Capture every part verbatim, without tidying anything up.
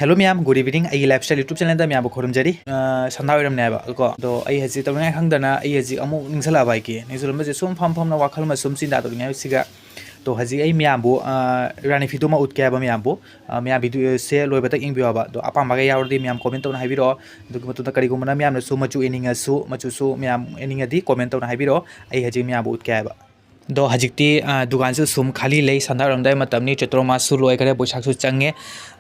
Hello ꯃꯌꯥꯝ, good evening꯫ ꯑꯩꯒꯤ Lifestyle YouTube channelꯗ ꯃꯌꯥꯝꯕꯨ ꯈꯨꯔꯨꯝꯖꯔꯤ꯫ ꯑ, ꯁꯟꯗꯥ ꯑꯣꯏꯔꯝꯅꯦꯕ ꯀꯣ꯫ ꯑꯗꯣ ꯑꯩ ꯍꯧꯖꯤꯛ ꯇꯧꯅꯤꯡꯉꯥꯏ ꯈꯪꯗꯅ ꯑꯩ ꯍꯧꯖꯤꯛ ꯑꯃꯨꯛ ꯅꯤꯡꯁꯤꯡꯂꯛꯑꯕ ꯍꯥꯏꯒꯦ꯫ ꯅꯤꯡꯁꯤꯡꯂꯝꯕꯁꯦ ꯁꯨꯝ ꯐꯝ ꯐꯝꯅ ꯋꯥꯈꯜ ꯑꯃ ꯁꯨꯝ ꯆꯤꯟꯖꯥ ꯇꯧꯅꯤꯡꯉꯥꯏꯁꯤꯒ꯫ ꯑꯗꯣ ꯍꯧꯖꯤꯛ ꯑꯩ ꯃꯌꯥꯝꯕꯨ, ꯑ, ꯔꯥꯅꯤ ꯐꯤꯗꯨ ꯑꯃ ꯎꯠꯀꯦ ꯍꯥꯏꯕ ꯃꯌꯥꯝꯕꯨ꯫ ꯑ, ꯃꯌꯥꯝ videoꯁꯦ ꯂꯣꯏꯕꯇꯪ ꯌꯦꯡꯕꯤꯌꯣ ꯍꯥꯏꯕ꯫ ꯑꯗꯣ ꯑꯄꯥꯝꯕꯒ ꯌꯥꯎꯔꯗꯤ ꯃꯌꯥꯝ comment ꯇꯧꯅ ꯍꯥꯏꯕꯤꯔꯛꯑꯣ꯫ ꯑꯗꯨꯒꯤ ꯃꯇꯨꯡꯗ ꯀꯔꯤꯒꯨꯝꯕꯅ ꯃꯌꯥꯝꯅꯁꯨ ꯃꯆꯨ ꯌꯦꯡꯅꯤꯡꯉꯁꯨ, ꯃꯆꯨꯁꯨ ꯃꯌꯥꯝ ꯌꯦꯡꯅꯤꯡꯉꯗꯤ comment ꯇꯧꯅ ꯍꯥꯏꯕꯤꯔꯛꯑꯣ꯫ ꯑꯩ ꯍꯧꯖꯤꯛ ꯃꯌꯥꯝꯕꯨ ꯎꯠꯀꯦ ꯍꯥꯏꯕ꯫ ꯑꯗꯣ ꯍꯧꯖꯤꯛꯇꯤ, ꯑ, ꯗꯨꯀꯥꯟꯁꯨ ꯁꯨꯝ ꯈꯥꯂꯤ ꯂꯩ, ꯁꯟꯗꯥ ꯑꯣꯏꯔꯝꯗꯥꯏ ꯃꯇꯝꯅꯤ, ꯆꯩꯇ꯭ꯔꯣ ꯃꯥꯁꯁꯨ ꯂꯣꯏꯈꯔꯦ, ꯕꯣꯏꯁꯥꯈꯁꯨ ꯆꯪꯉꯦ꯫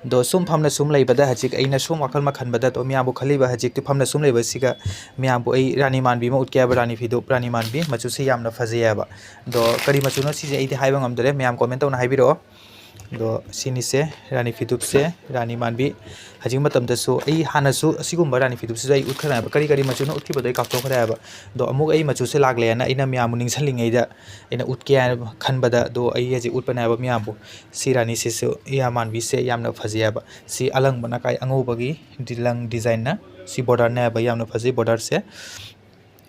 ꯑꯗꯣ ꯁꯨꯝ ꯐꯝꯅ ꯁꯨꯝ ꯂꯩꯕꯗ ꯍꯧꯖꯤꯛ ꯑꯩꯅ ꯁꯨꯝ ꯋꯥꯈꯜ ꯑꯃ ꯈꯟꯕꯗ, ꯑꯗꯣ ꯃꯌꯥꯝꯕꯨ ꯈꯜꯂꯤꯕ ꯍꯧꯖꯤꯛꯇꯤ ꯐꯝꯅ ꯁꯨꯝ ꯂꯩꯕꯁꯤꯒ ꯃꯌꯥꯝꯕꯨ ꯑꯩ ꯔꯥꯅꯤ ꯃꯥꯟꯕꯤ ꯑꯃ ꯎꯠꯀꯦ ꯍꯥꯏꯕ, ꯔꯥꯅꯤ ꯐꯤꯗꯨ, ꯔꯥꯅꯤ ꯃꯥꯟꯕꯤ ꯃꯆꯨꯁꯤ ꯌꯥꯝꯅ ꯐꯖꯩ ꯍꯥꯏꯕ꯫ ꯑꯗꯣ ꯀꯔꯤ ꯃꯆꯨꯅꯣ ꯁꯤꯁꯦ ꯑꯩꯗꯤ ꯍꯥꯏꯕ ꯉꯝꯗꯔꯦ, ꯃꯌꯥꯝ comment ꯇꯧꯅ ꯍꯥꯏꯕꯤꯔꯛꯑꯣ꯫ ꯑꯗꯣ ꯁꯤꯅꯤꯁꯦ ꯔꯥꯅꯤ ꯐꯤꯗꯨꯞꯁꯦ, ꯔꯥꯅꯤ ꯃꯥꯟꯕꯤ꯫ ꯍꯧꯖꯤꯛ ꯃꯇꯝꯗꯁꯨ ꯑꯩ ꯍꯥꯟꯅꯁꯨ ꯑꯁꯤꯒꯨꯝꯕ ꯔꯥꯅꯤ ꯐꯤꯗꯨꯞꯁꯤꯁꯨ ꯑꯩ ꯎꯠꯈ꯭ꯔꯦ ꯍꯥꯏꯕ꯫ ꯀꯔꯤ ꯀꯔꯤ ꯃꯆꯨꯅꯣ ꯎꯠꯈꯤꯕꯗꯣ ꯑꯩ ꯀꯥꯎꯊꯣꯛꯈ꯭ꯔꯦ ꯍꯥꯏꯕ꯫ ꯑꯗꯣ ꯑꯃꯨꯛ ꯑꯩ ꯃꯆꯨꯁꯦ ꯂꯥꯛꯂꯦꯅ ꯑꯩꯅ ꯃꯌꯥꯝꯕꯨ ꯅꯤꯡꯁꯤꯡꯂꯤꯉꯩꯗ ꯑꯩꯅ ꯎꯠꯀꯦ ꯍꯥꯏꯅ ꯈꯟꯕꯗ, ꯑꯗꯣ ꯑꯩ ꯍꯧꯖꯤꯛ ꯎꯠꯄꯅꯦ ꯍꯥꯏꯕ ꯃꯌꯥꯝꯕꯨ꯫ ꯁꯤ ꯔꯥꯅꯤꯁꯤꯁꯨ, ꯌꯥꯝ ꯃꯥꯟꯕꯤꯁꯦ ꯌꯥꯝꯅ ꯐꯖꯩ ꯍꯥꯏꯕ꯫ ꯁꯤ ꯑꯂꯪꯕꯅ ꯀꯥꯏ ꯑꯉꯧꯕꯒꯤ ꯗꯤ-, ꯂꯪ designꯅ꯫ ꯁꯤ borderꯅꯦ ꯍꯥꯏꯕ, ꯌꯥꯝꯅ ꯐꯖꯩ borderꯁꯦ꯫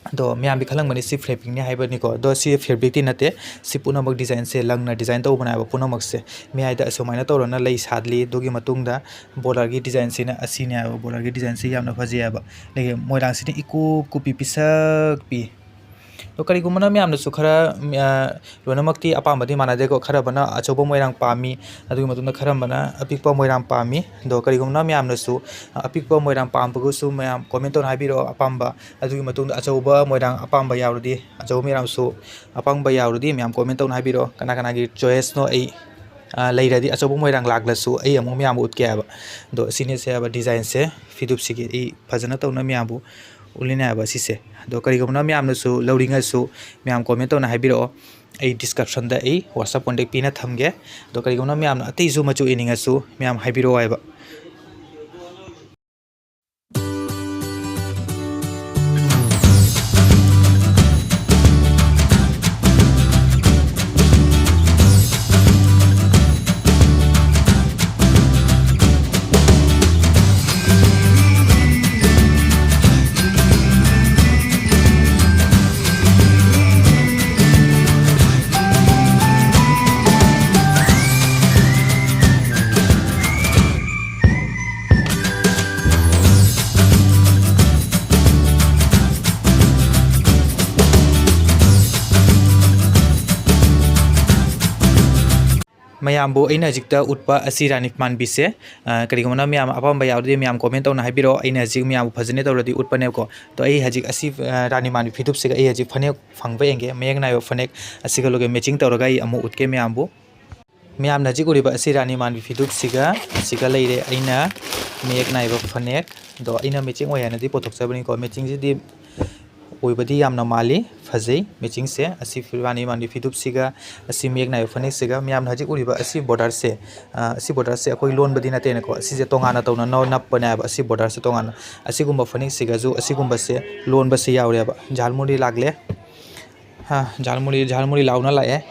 ꯑꯗꯣ ꯃꯌꯥꯝꯗꯤ ꯈꯜꯂꯝꯒꯅꯤ ꯁꯤ fabricꯅꯤ ꯍꯥꯏꯕꯅꯤꯀꯣ꯫ ꯑꯗꯣ ꯁꯤ fabricꯇꯤ ꯅꯠꯇꯦ꯫ ꯁꯤ ꯄꯨꯝꯅꯃꯛ designꯁꯦ ꯂꯪꯅ design ꯇꯧꯕꯅꯦ ꯍꯥꯏꯕ ꯄꯨꯝꯅꯃꯛꯁꯦ꯫ ꯃꯌꯥꯏꯗ ꯑꯁꯨꯃꯥꯏꯅ ꯇꯧꯔꯒ ꯂꯩ ꯁꯥꯠꯂꯤ꯫ ꯑꯗꯨꯒꯤ ꯃꯇꯨꯡꯗ borderꯒꯤ designꯁꯤꯅ ꯑꯁꯤꯅꯦ ꯍꯥꯏꯕ꯫ Borderꯒꯤ designꯁꯤ ꯌꯥꯝꯅ ꯐꯖꯩ ꯍꯥꯏꯕ꯫ ꯑꯗꯒꯤ ꯃꯣꯏꯔꯥꯡꯁꯤꯅ ꯏꯀꯨꯞ ꯀꯨꯞꯄꯤ, ꯄꯤꯁꯛ ꯄꯤ꯫ ꯑꯗꯣ ꯀꯔꯤꯒꯨꯝꯕꯅ ꯃꯌꯥꯝꯅꯁꯨ ꯈꯔ, ꯑ, ꯂꯣꯏꯅꯃꯛꯇꯤ ꯑꯄꯥꯝꯕꯗꯤ ꯃꯥꯟꯅꯗꯦꯀꯣ꯫ ꯈꯔ ꯑꯃꯅ ꯑꯆꯧꯕ ꯃꯣꯏꯔꯥꯡ ꯄꯥꯝꯃꯤ, ꯑꯗꯨꯒꯤ ꯃꯇꯨꯡꯗ ꯈꯔ ꯑꯃꯅ ꯑꯄꯤꯛꯄ ꯃꯣꯏꯔꯥꯡ ꯄꯥꯝꯃꯤ꯫ ꯑꯗꯣ ꯀꯔꯤꯒꯨꯝꯕꯅ ꯃꯌꯥꯝꯅꯁꯨ ꯑꯄꯤꯛꯄ ꯃꯣꯏꯔꯥꯡ ꯄꯥꯝꯕꯒꯁꯨ ꯃꯌꯥꯝ comment ꯇꯧꯅ ꯍꯥꯏꯕꯤꯔꯛꯑꯣ꯫ ꯑꯄꯥꯝꯕ, ꯑꯗꯨꯒꯤ ꯃꯇꯨꯡꯗ ꯑꯆꯧꯕ ꯃꯣꯏꯔꯥꯡ ꯑꯄꯥꯝꯕ ꯌꯥꯎꯔꯗꯤ, ꯑꯆꯧꯕ ꯃꯣꯏꯔꯥꯡꯁꯨ ꯑꯄꯥꯝꯕ ꯌꯥꯎꯔꯗꯤ ꯃꯌꯥꯝ comment ꯇꯧꯅ ꯍꯥꯏꯕꯤꯔꯛꯑꯣ꯫ ꯀꯅꯥ ꯀꯅꯥꯒꯤ choiceꯅꯣ ꯑꯩ, ꯑ, ꯂꯩꯔꯗꯤ ꯑꯆꯧꯕ ꯃꯣꯏꯔꯥꯡ ꯂꯥꯛꯂꯁꯨ ꯑꯩ ꯑꯃꯨꯛ ꯃꯌꯥꯝꯕꯨ ꯎꯠꯀꯦ ꯍꯥꯏꯕ꯫ ꯑꯗꯣ ꯁꯤꯅꯤꯁꯦ ꯍꯥꯏꯕ designꯁꯦ, ꯐꯤꯗꯨꯞꯁꯤꯒꯤ ꯑꯩ ꯐꯖꯅ ꯇꯧꯅ ꯃꯌꯥꯝꯕꯨ ꯎꯠꯂꯤꯅꯦ ꯍꯥꯏꯕ ꯁꯤꯁꯦ꯫ ꯑꯗꯣ ꯀꯔꯤꯒꯨꯝꯕꯅ ꯃꯌꯥꯝꯅꯁꯨ ꯂꯧꯅꯤꯡꯉꯁꯨ ꯃꯌꯥꯝ comment ꯇꯧꯅ ꯍꯥꯏꯕꯤꯔꯛꯑꯣ꯫ ꯑꯩ descriptionꯗ ꯑꯩ WhatsApp contact ꯄꯤꯅ ꯊꯝꯒꯦ꯫ ꯑꯗꯣ ꯀꯔꯤꯒꯨꯝꯕ ꯃꯌꯥꯝꯅ ꯑꯇꯩꯁꯨ ꯃꯆꯨ ꯏꯅꯤꯡꯉꯁꯨ ꯃꯌꯥꯝ ꯍꯥꯏꯕꯤꯔꯛꯑꯣ ꯍꯥꯏꯕ꯫ ꯃꯌꯥꯝꯕꯨ ꯑꯩꯅ ꯍꯧꯖꯤꯛꯇ ꯎꯠꯄ ꯑꯁꯤ ꯔꯥꯅꯤ ꯃꯥꯟꯕꯤꯁꯦ, ꯑ, ꯀꯔꯤꯒꯨꯝꯕ ꯃꯌꯥꯝ ꯑꯄꯥꯝꯕ ꯌꯥꯎꯔꯗꯤ ꯃꯌꯥꯝ comment ꯇꯧꯅ ꯍꯥꯏꯕꯤꯔꯛꯑꯣ꯫ ꯑꯩꯅ ꯍꯧꯖꯤꯛ ꯃꯌꯥꯝꯕꯨ ꯐꯖꯅ ꯇꯧꯔꯗꯤ ꯎꯠꯄꯅꯦꯕꯀꯣ꯫ ꯑꯗꯣ ꯑꯩ ꯍꯧꯖꯤꯛ ꯑꯁꯤ, ꯑ, ꯔꯥꯅꯤ ꯃꯥꯟꯕꯤ ꯐꯤꯗꯨꯞꯁꯤꯒ ꯑꯩ ꯍꯧꯖꯤꯛ ꯐꯅꯦꯛ ꯐꯪꯕ ꯌꯦꯡꯒꯦ꯫ ꯃꯌꯦꯛ ꯅꯥꯏꯕ ꯐꯅꯦꯛ ꯑꯁꯤꯒ ꯂꯣꯏꯒ matching ꯇꯧꯔꯒ ꯑꯩ ꯑꯃꯨꯛ ꯎꯠꯀꯦ ꯃꯌꯥꯝꯕꯨ꯫ ꯃꯌꯥꯝꯅ ꯍꯧꯖꯤꯛ ꯎꯔꯤꯕ ꯑꯁꯤ ꯔꯥꯅꯤ ꯃꯥꯟꯕꯤ ꯐꯤꯗꯨꯞꯁꯤꯒ ꯁꯤꯒ ꯂꯩꯔꯦ ꯑꯩꯅ ꯃꯌꯦꯛ ꯅꯥꯏꯕ ꯐꯅꯦꯛ꯫ ꯑꯗꯣ ꯑꯩꯅ matching ꯑꯣꯏ ꯍꯥꯏꯅꯗꯤ ꯄꯨꯊꯣꯛꯆꯕꯅꯤꯀꯣ꯫ Matchingꯁꯤꯗꯤ ꯑꯣꯏꯕꯗꯤ ꯌꯥꯝꯅ ꯃꯥꯜꯂꯤ, ꯐꯖꯩ matchingꯁꯦ꯫ ꯑꯁꯤ ꯔꯥꯅꯤ ꯃꯥꯟꯕꯤ ꯐꯤꯗꯨꯞꯁꯤꯒ ꯑꯁꯤ ꯃꯌꯦꯛ ꯅꯥꯏꯕ ꯐꯅꯦꯛꯁꯤꯒ꯫ ꯃꯌꯥꯝꯅ ꯍꯧꯖꯤꯛ ꯎꯔꯤꯕ ꯑꯁꯤ borderꯁꯦ, ꯑ, ꯑꯁꯤ borderꯁꯦ ꯑꯩꯈꯣꯏ ꯂꯣꯟꯕꯗꯤ ꯅꯠꯇꯦꯅꯀꯣ꯫ ꯑꯁꯤꯁꯦ ꯇꯣꯉꯥꯟꯅ ꯇꯧꯅ ꯅꯞꯄꯅꯦ ꯍꯥꯏꯕ꯫ ꯑꯁꯤ borderꯁꯦ ꯇꯣꯉꯥꯟꯅ꯫ ꯑꯁꯤꯒꯨꯝꯕ ꯐꯅꯦꯛꯁꯤꯒꯁꯨ ꯑꯁꯤꯒꯨꯝꯕꯁꯦ ꯂꯣꯟꯕꯁꯦ ꯌꯥꯎꯔꯦꯕ꯫ ꯖꯥꯜꯃꯨꯔꯤ ꯂꯥꯛꯂꯦ꯫ ꯍꯥ, ꯖꯥꯜꯃꯨꯔꯤ, ꯖꯥꯜꯃꯨꯔꯤ ꯂꯥꯎꯅ ꯂꯥꯛꯑꯦ꯫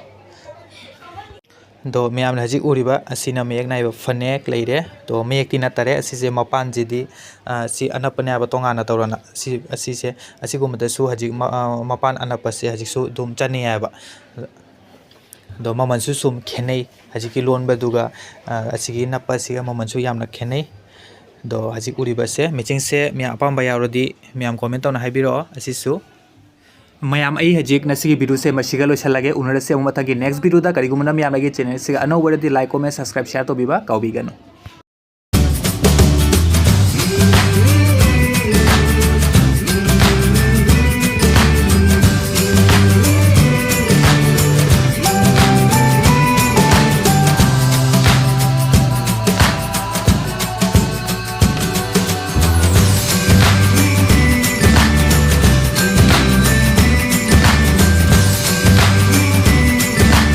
ꯑꯗꯣ ꯃꯌꯥꯝꯅ ꯍꯧꯖꯤꯛ ꯎꯔꯤꯕ ꯑꯁꯤꯅ ꯃꯌꯦꯛ ꯅꯥꯏꯕ ꯐꯅꯦꯛ ꯂꯩꯔꯦ꯫ ꯑꯗꯣ ꯃꯌꯦꯛꯇꯤ ꯅꯠꯇꯔꯦ꯫ ꯑꯁꯤꯁꯦ ꯃꯄꯥꯟꯁꯤꯗꯤ, ꯑ, ꯁꯤ ꯑꯅꯞꯄꯅꯦ ꯍꯥꯏꯕ ꯇꯣꯉꯥꯟꯅ ꯇꯧꯔꯅ꯫ ꯁꯤ, ꯑꯁꯤꯁꯦ, ꯑꯁꯤꯒꯨꯝꯕꯗꯁꯨ ꯍꯧꯖꯤꯛ ꯃ-, ꯑ, ꯃꯄꯥꯟ ꯑꯅꯞꯄꯁꯦ ꯍꯧꯖꯤꯛꯁꯨ ꯑꯗꯨꯝ ꯆꯠꯅꯩ ꯍꯥꯏꯕ꯫ ꯑꯗꯣ ꯃꯃꯜꯁꯨ ꯁꯨꯝ ꯈꯦꯠꯅꯩ꯫ ꯍꯧꯖꯤꯛꯀꯤ ꯂꯣꯟꯕꯗꯨꯒ, ꯑ, ꯑꯁꯤꯒꯤ ꯅꯞꯄ ꯑꯁꯤꯒ ꯃꯃꯜꯁꯨ ꯌꯥꯝꯅ ꯈꯦꯠꯅꯩ꯫ ꯑꯗꯣ ꯍꯧꯖꯤꯛ ꯎꯔꯤꯕꯁꯦ matchingꯁꯦ ꯃꯌꯥꯝ ꯑꯄꯥꯝꯕ ꯌꯥꯎꯔꯗꯤ ꯃꯌꯥꯝ comment ꯇꯧꯅ ꯍꯥꯏꯕꯤꯔꯛꯑꯣ꯫ ꯑꯁꯤꯁꯨ ꯃꯌꯥꯝ, ꯑꯩ ꯍꯧꯖꯤꯛ ꯉꯁꯤꯒꯤ videoꯁꯦ ꯃꯁꯤꯒ ꯂꯣꯏꯁꯤꯜꯂꯒꯦ꯫ ꯎꯅꯔꯁꯦ ꯑꯃꯨꯛ ꯃꯊꯪꯒꯤ next videoꯗ꯫ ꯀꯔꯤꯒꯨꯝꯕ ꯃꯌꯥꯝ ꯑꯩꯒꯤ channelꯁꯤꯒ ꯑꯅꯧꯕ ꯑꯣꯏꯔꯗꯤ like, comment, subscribe, share ꯇꯧꯕꯤꯕ ꯀꯥꯎꯕꯤꯒꯅꯨ꯫